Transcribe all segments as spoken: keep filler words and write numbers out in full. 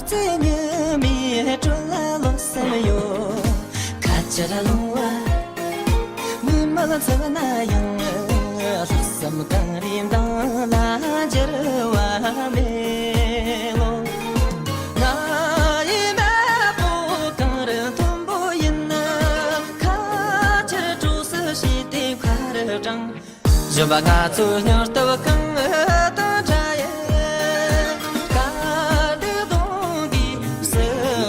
ཚེ་ཉི་མའི་དྲོད་ལ་ལོག་སེམས་ཡོད། ཁ་ཆར་ལོང་བ། མི་མ་ཚོར་ན་ཡང་། ལྷག་བསམ་གངས་རིའི་མདངས་ལ་འགྱུར་བ་མེད་ལོ། ང་ཡི་མེས་པོ་གངས་རི་མཐོན་པོ་ཡིན། ཁ་ཆར་གྲོགས་སུ་བྱས་ཏེ་ཁ་རུ་དྲངས། བཞིན་པ་ང་ཚོའི་སྙིང་སྟོབས་གངས་དང་འདྲ་ཡི། དཀའ་སྡུག་གདོང་གིས་བསུ་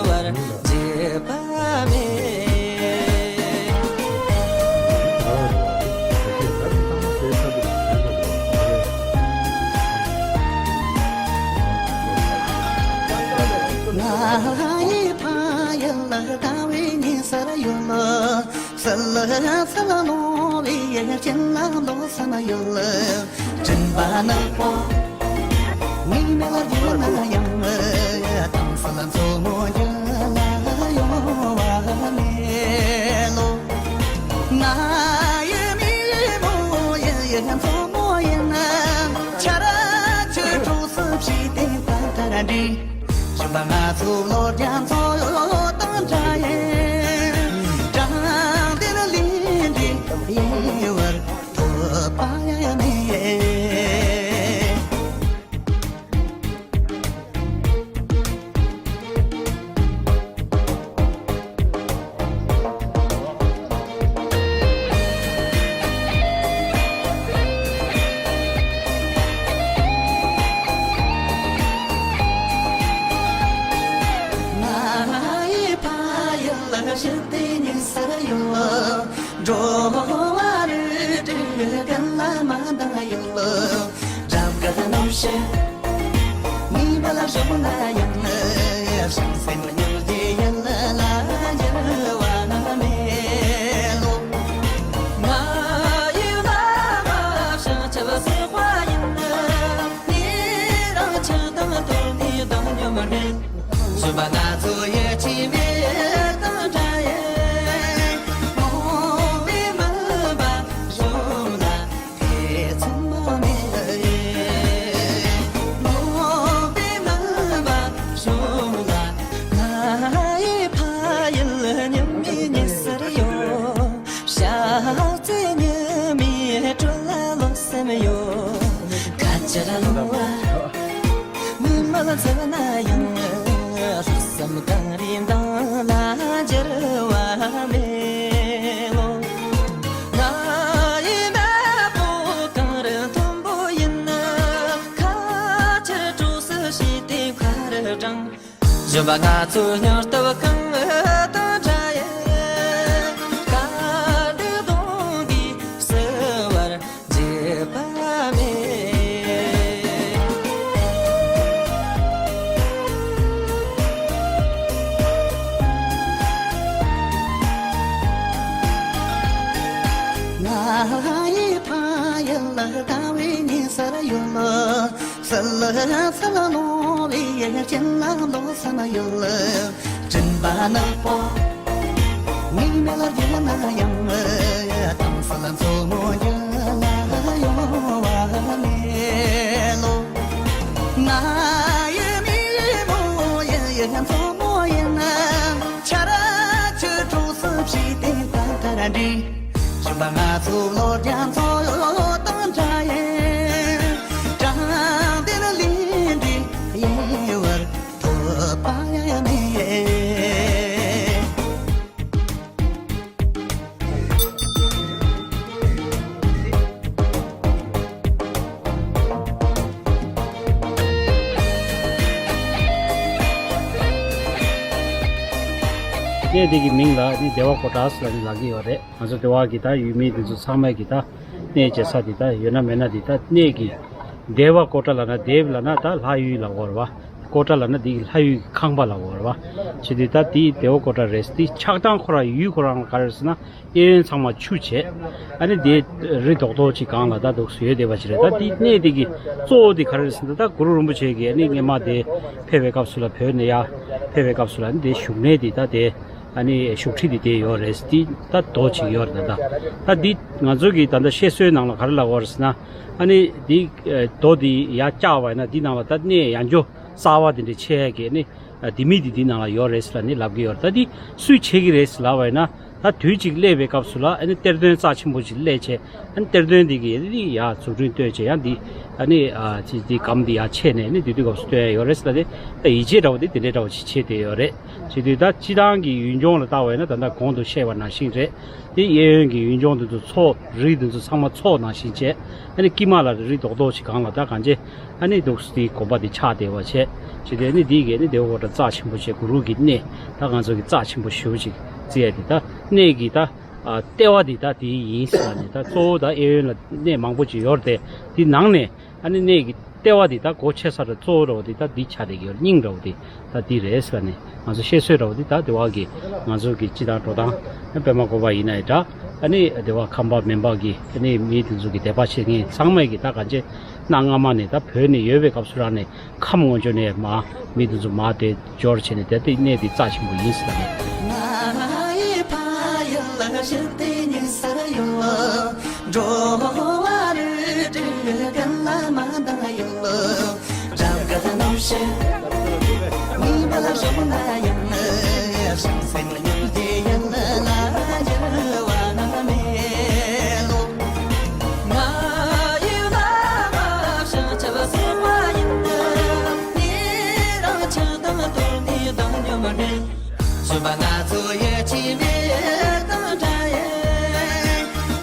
བར་བརྗེད་པ་མེད། ང་ཡི་ཕ་ཡུལ་ལ་ད་བའི་ཉི་ཟེར་ཡོད་ལ། བསིལ་བསིལ་ལོང་བའི་སྤྱན་ལ་ལོ་སམ་ཡོད། སྤྲིན་པ་ནག་པོ་ངའི་མིག་ལ་ཡོད་ན་ཡང་། དྭངས་གསལ་མཚོ་མོ་རྒྱུད་ལ་ཡོང་བ་མེད་ལོ། ང་ཡི་མིག་མོ་ཡི་མཚོ་མོ་ཡིན། ཆར་ཆུ་གྲོགས་སུ་བྱས་ཏེ་ད་ལྟར་འདྲིས། བཞིན་པ་ང་ཚོའི་ལོ་རྒྱུས་མཚོ་དང་འདྲ་ཡི། དྲང་བདེན་ལས་འབྲས་ཡལ་བར་ཐོབ་པ་ཡང་མེད། ང་ཡི་ཕ་ཡུལ་ལ་ཞི་བདེ་ཉི་ཟེར་ཡོད། འགྲོ་བ་རིགས་དྲུག་ཀུན་ལ་མ་འདང་ཡོད། རབ་དགའ་རྣམ་ཤེས་ངའི་བློ་ལ་ཞོག་ན་ཡང་། བྱང་སེམས་སྨྱོ་རྒྱུ་ཡིད་ལ་འགྱུར་བ་མེད་ལོ། ང་ཡི་བླ་མ་བྱང་ཆུབ་སེམས་དཔའ་ཡིན། ངེད་རང་ཆགས་སྡང་དོར་ནས་བཏང་སྙོམས་མེད། བཞིན་པ་ང་ཚོ་ཡིད་ཆེས་མེད་དང་འདྲ་ཡི། ངོ་བོས་མིན་པ་གཞུང་ལ་ཐེ་ཚོམ་མེད། ངོ་བོས་མིན་པ་གཞུང་ལ། ང་ཡི་ཕ་ཡུལ་ཉི་མའི་ཉི་ཟེར་ཡོད། ཞག་རྩི་ཉི་མའི་དྲོད་ལ་ལོག་སེམས་ཡོད། ཁ་ཆར་ལོང་བ། མི་མ་ཚོར་ན་ཡང་། ལྷག་བསམ་གངས་རིའི་མདངས་ལ་འགྱུར་བ་མེད་ལོ། ང་ཡི་མེས་པོ་གངས་རི་མཐོན་པོ་ཡིན། ཁ་ཆར་གྲོགས་སུ་བྱས་ཏེ་ཁ་རུ་དྲངས། བཞིན་པ་ང་ཚོའི་སྙིང་སྟོབས་གངས་དང་འདྲ་ཡི། དཀའ་སྡུག་གདོང་གིས་བསུ་བར་བརྗེད་པ་མེད། ང་ཡི་ཕ་ཡུལ་ལ་ད་བའི་ཉི་ཟེར་ཡོད་ལ། བསིལ་བསིལ་ལོང་བའི་སྤྱན་ལ་ལོ་སམ་ཡོད། སྤྲིན་པ་ནག་པོ་ངའི་མིག་ལ་ཡོད་ན་ཡང་། དྭངས་གསལ་མཚོ་མོ་རྒྱུད་ལ་ཡོང་བ་མེད་ལོ། ང་ཡི་མིག་མོ་ཡི་མཚོ་མོ་ཡིན། ཆར་ཆུ་གྲོགས་སུ་བྱས་ཏེ་ད་ལྟར་འདྲིས། བཞིན་པ་ང་ཚོའི་ལོ་རྒྱུས་མཚོ་དང་འདྲ་ཡི། དྲང་བདེན་ལས་འབྲས་ཡལ་བར་ཐོབ་པ་ཡང་མེད། གནས་འདི་གི་མིང་ལ་ནི་བདེ་བ་ཀོ་ཊ་ཟེར་ནས་ལབ་ཀྱི་ཡོད་རེད། ང་ཚོ་འདི་བ་གི་ད་ཡུལ་མི་འདི་ཚོ་ཚང་མས་གི་ད་གནས་མཇལ་ས་འདི་ད་ཡོད་ན་མེད་ན་འདི་ད་གནས་གི་བདེ་བ་ཀོ་ཊ་ལབ་ན་བདེ་བ་ལབ་ན་ད་ལྷ་ཡུལ་ལབ་དགོས་རེད་བ། ཀོ་ཊ་ལབ་ན་འདི་གི་ལྷ་ཡུལ་གི་ཁང་པ་ལབ་དགོས་རེད་བ། བྱས་དུས་ད་འདི་བདེ་བ་ཀོ་ཊ་རེད། འདི་ཆགས་སྟངས་ཁོ་རང་ཡུལ་ཁོ་རང་ལ་ག་རེ་རེད་ཟེར་ན། གཡས་གཡོན་ཚང་མ་ཆུ་བྱས། ཨ་ནི་དེ་རི་རྡོག་རྡོག་ཅིག་སྒང་ལ་ད་འདུག་སེ་ཡོད་བསྡད་པ་ཅིག་རེད། ད་དེ་གནས་དེ་གི་གཙོ་བོ་དེ་ག་རེ་རེད་ཟེར་ན། ད་གུ་རུ་རིན་པོ་ཆེ་གིས་ཨ་ནི་སྔས་མ་དེ་ཕེབས་པའི་སྐབས་སུ་ལ་བོད་ནས་ཡར་ཕེབས་པའི་སྐབས་སུ་ལ་ཨ་ནི་དེ་བཞུགས་གནས་དེ་ད་དེ་ཨ་ནི་བཞུགས་ཁྲི་དེ་དེ་ཡོད་རེད། དེ་ད་རྡོ་ཅིག་ཡོད་རེད། ད་ད་འདི་ང་ཚོ་གི་ད་ལྟ་བཤད་སྲོལ་ནང་ལ་ག་རེ་ལབ་ཡོད་རེད་ཟེར་ན། ཨ་ནི་འདི་རྡོ་འདི་ཡར་བཀྱགས་པ་ཡིན་ན་འདི་ནང་ལ་ད་གནས་ཡང་འགྱོ། གསར་བ་དེ་འདྲ་ཆེ་གི་ནི་ ཨ་དེ་མི་དེ་དེའི་ནང་ལ་ཡོད་རེད་ཟེར་ལབ་ནས་ལབ་ཀྱི་ཡོད་རེད། ད་དེ་སུས་བྱེད་ཀྱི་རེད་ཟེར་ལབ་པ་ཡིན་ན། ད་དུས་གཅིག་སླེབས་པའི་སྐབས་སུ་ལ་ཨ་ནི་གཏེར་སྟོན་རྩ་ཆེན་པོ་ཅིག་སླེབས་བྱས། ཨ་ནི་གཏེར་སྟོན་དེ་གིས་ཨ་ནི་ཡར་འཛུགས་སྐྲུན་བཏོན་བྱས། ཡང་འདི་ཨ་ནི་ཨ་ཅི་འདི་སྒམ་འདི་ཡར་ཕྱེ་ནས་ཨ་ནི་དེ་དུས་སྐབས་སུ་སྟོན་ཡ་ཡོད་རེད་ཟེར་ལབ་དེ། ད་ཡིད་ཆེས་འདྲ་བོ་དེ་དེ་འདྲའི་འདྲ་བོ་ཅིག་བྱེད་བསྡད་ཡོད་རེད། བྱེད་དུས་ད་སྤྱི་བཏང་གི་ཡུལ་ལྗོངས་ལ་བལྟ་བ་ཡིན་ན། ད་ལྟ་གོང་དུ་བཤད་པ་ནང་བཞིན་རེད། དེ་གཡས་གཡོན་གྱི་ཡུལ་ལྗོངས་དེ་ཚོ་མཚོ། རི་དེ་ཚོ་ཚང་མ་མཚོ་ནང་བཞིན་བྱས། ཨ་ནི་དཀྱིལ་མ་ལ་རི་རྡོག་རྡོག་ཅིག་སྒང་ལ་ད་གང་ཅི། ཨ་ནི་འདུག་སེ་དེའི་དགོན་པ་དེ་ཆགས་བསྡད་པ་བྱས། བྱས་དུས་ཨ་ནི་དེ་གིས་ཨ་ནི་དེ་བོ་ད་རྩ་ཆེན་པོ་བྱས། གུ་རུ་གི་གནས། ད་ང་ཚོ་གི་རྩ་ཆེན་པོ་ཞེ་པོ་ཅིག་བརྩི་ཡ་དེ། ད་གནས་ཀྱི་ད་ཨ་ལྟེ་བ་དེ་ད་དེ་ཡིན་ཟེར་ནས། ད་གཙོ་བོ་ད་གཡས་གཡོན་ལ་གནས་མང་པོ་ཅིག་ཡོད་རེད་དེ། དེ་ནང་ནས་ཨ་ནི་གནས་ཀྱི་ལྟེ་བ་དེ། ད་སྒོ་ཕྱེ་ས་འདྲ་གཙོ་བོ་འདྲ་བོ་དེ་ད་འདི་ཆགས་བསྡད་ཀྱི་ཡོད། སྙིང་འདྲ་བོ་དེ་ད་འདི་རེད་ཟེར་ནས། ང་ཚོ་བཤད་སྲོལ་འདྲ་བོ་དེ། ད་དེ་བ་གི་ང་ཚོ་གི་སྤྱི་བཏང་འགྲོ་སྟངས། པདྨ་བཀོད་པ་ཡིན་ན་ཡང་འདྲ། ཨ་ནི་དེ་བ་ཁམས་པ་མོན་པ་གི་ཨ་ནི་མི་དེ་ཚོ་གི་དད་པ་བྱེད་མཁན་ཚང་མས་ཀྱི་ད་གང་ཅི་གནའ་སྔ་མ་ནས། ད་བོད་ནས་ཡོད་པའི་སྐབས་སུ་རང་ནས་ཁམས་ངོ་ཅོ་ནས་མ་མི་དེ་ཚོ་མ་དེ་འབྱོར་བྱས་ནས། དེ་དེ་གནས་དེ་རྩ་ཆེན་པོ་ཡིན་ཟེར་ནས། ང་ཡི་ཕ་ཡུལ་ཞིག་དེ་ཉིད་སར་ཡོད། འགྲོ་བ་རིགས་དྲུག་ཀུན་ལ་མ་འདང་ཡུལ། རབ་དགའ་རྣམ་ཤེས་ཉི་མ་ལ་ཞོག་ན་ཡང་། བྱང་སེམས་སྙིང་རྗེ་ཡིད་ལ་འགྱུར་བ་མེད་ལོ། ང་ཡི་བླ་མ་བྱང་ཆུབ་སེམས་དཔའ་ཡིན། ཉེ་རིང་ཆགས་སྡང་དོར་ནས་བཏང་སྙོམས་འདྲེན། བྱམས་པ་ང་ཚོ་ཡིད་ཆེས་མེད་དང་འདྲ་ཡེ།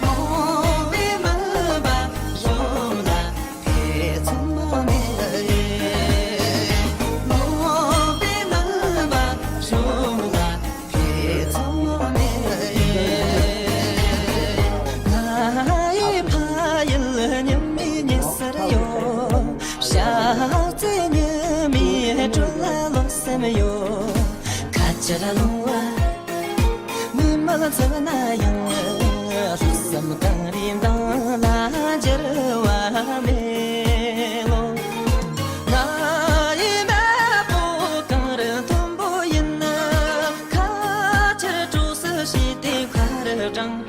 ངོ་བོས་མིན་པ་གཞུང་ལ་ཐེ་ཚོམ་མེད། ངོ་བོས་མིན་པ་གཞུང་ལ་ཐེ་ཚོམ་མེད། ང་ཡི་ཕ་ཡུལ་ཉི་མའི་ཉི་ཟེར་ཡོད། ཞག་རྩི་ཉི་མའི་དྲོད་ལ་ལོག་སེམས་ཡོད། ཁ་ཆེར་ལོང་བ་མི་མ་ཚོར་ན་ཡང་། ལྷག་བསམ་གངས་རིའི་མདངས་ལ་འགྱུར་བ་མེད་ལོ། ང་ཡི་མེས་པོ་གངས་རི་མཐོན་པོ་ཡིན། ཁ་ཆེར་གྲོགས་སུ་བྱས་ཏེ་ཁ་རུ་དྲངས།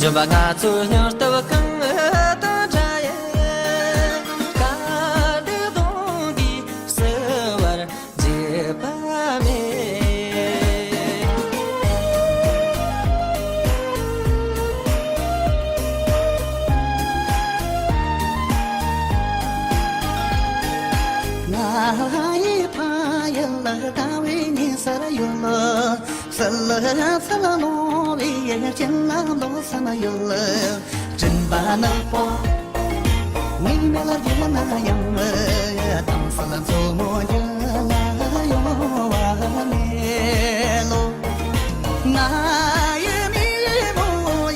བྱམས་པ་ང་ཚོའི་སྙིང་སྟོབས་གང་དང་འདྲ་ཡེ། དཀའ་སྡུག་གདོང་གིས་བསུ་བར་བརྗེད་པ་མེད། ང་ཡི་ཕ་ཡུལ་ལ་ཟླ་བའི་ཉི་ཟེར་ཡོད། བསིལ་བསིལ་ལོང་བའི་སྤྱན་ལ་ལོ་གསུམ་ཡོད། སྤྲིན་པ་ནག་པོ་ངའི་མིག་ལ་རྒྱུག་ན་ཡང་། དྭངས་གསལ་མཚོ་མོ་རྒྱུད་ལ་གཡོ་བ་མེད་ལོ། ང་ཡི་མིག་མོ་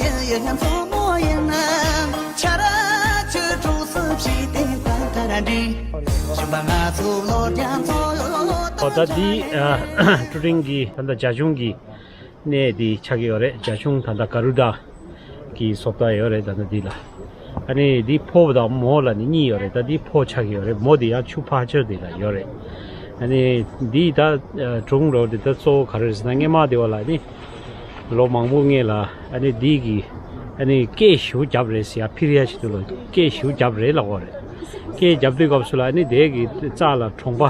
ཡིན་ཡིན་མཚོ་མོ་ཡིན། ཆར་ཆུ་གྲོགས་སུ་བྱས་ཏེ་ད་ལྟར་འདྲི། བྱམས་པ་ང་ཚོ་ལོ་རྒྱ་མཚོ་ཡོད། ཨོ་ད་འདི་ཀྲུ་ཀྲིང་གི་ད་ལྟ་རྒྱ་གཞུང་གི་གནས་འདི་ཆགས་ཀྱི་ཡོད་རེད། རྒྱ་གཞུང་ད་ལྟ་ག་རུ་ཌ་གི་བཟོ་ལྟ་ཡོད་རེད། ད་ལྟ་འདི་ལ་ཨ་ནི་འདི་ཕོ་དང་མོ་ལ་ནི་གཉིས་ཡོད་རེད། ད་འདི་ཕོ་ཆགས་ཀྱི་ཡོད་རེད། མོ་འདི་ཡང་ཆུ་ཕར་ཕྱོགས་འདི་ལ་ཡོད་རེད། ཨ་ནི་འདི་ད་སྒྲུང་རོ་འདི་ད་གཙོ་བོ་ག་རེ་རེད་ཟེར་ན། སྔས་མ་འདི་བ་ལ་ནི་ལོ་མང་པོ་སྔས་ལ་ཨ་ནི་འདི་གི་ཨ་ནི་སྐད་ཞེ་པོ་བརྒྱབ་རེད་ཟེར་ཡ། ཕིར་ཡ་ཞིག་ཏུ་ལ་སྐད་ཞེ་པོ་བརྒྱབ་རེད་ལབ་ཀྱི་ཡོད་རེད། སྐད་བརྒྱབ་དུས་སྐབས་སུ་ལ་ཨ་ནི་དེ་གི་རྩ་ལ་གྲོང་པ།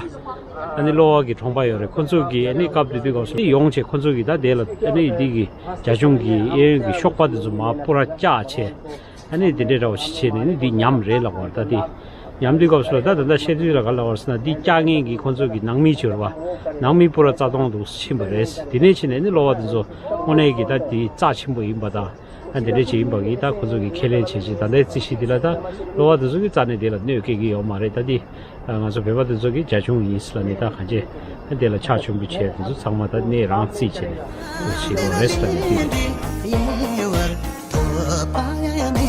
ཨ་ནི་གློ་བ་གི་གྲོང་པ་ཡོད་རེད། ཁོ་ཚོ་གིས་ཨ་ནི་སྐབས་དེ་དུས་སྐབས་སུ་ཡོང་བྱས། ཁོ་ཚོ་གིས་ད་དེ་ལ་ཨ་ནི་འདི་གི་རྒྱ་གཞུང་གི་གཡས་གཡོན་གྱི་གཤོག་པ་དེ་ཚོ་མར་སྤུ་ར་བཀྱགས་བྱས། ཨ་ནི་དེ་འདྲའི་འདྲ་བོ་ཞིག་བྱས་ནས་ནི་འདི་ཉམས་རེད་ལབ་པ་རེད། ད་དེ་ཉམས་དུས་སྐབས་སུ་ལ་ད་ད་ལྟ་བཤད་དུས་ལ་ག་ལབ་པ་རེད་ཟེར་ན། འདི་བཀྱག་མཁན་གྱི་ཁོ་ཚོ་གི་ནང་མི་ཅིག་ཡོད་རེད་པ། ནང་མི་སྤུ་ར་རྩ་སྟོང་དུ་ཕྱིན་པ་རེད། དེ་ནས་ཕྱིན་ནས་ནི་གློ་བ་དེ་ཚོ་དངོས་གནས་ཀྱི་ད་དེ་རྩ་ཆེན་པོ་ཡིན་པ་དང་། ཨ་འདི་འདྲ་ཅིག་ཡིན་པ་གི་ད་ཁོ་ཚོ་གིས་ཁས་ལེན་བྱས་བྱས། ད་ལྟའི་རྩིས་གཞི་འདི་ལ་ད་གློ་བ་དེ་ཚོ་གི་རྩ་ནས་དེ་ལ་གནོད་སྐྱེལ་གྱི་ཡོད་མ་རེད། ད་དེ་ང་ཚོ་བོད་པ་དེ་ཚོ་གི་རྒྱ་གཞུང་ཡིན་ཟེར་ལབ་ནས་ད་གང་བྱས། ཨ་དེ་ལ་ཕྱག་མཆོད་འབུལ་བྱས། དེ་ཚོ་ཚང་མ་ད་གནས་རང་རྩིས་བྱས་ནས་བྱེད་དགོས་རེད་ཟེར་ལབ་ནས་དེ་རེད།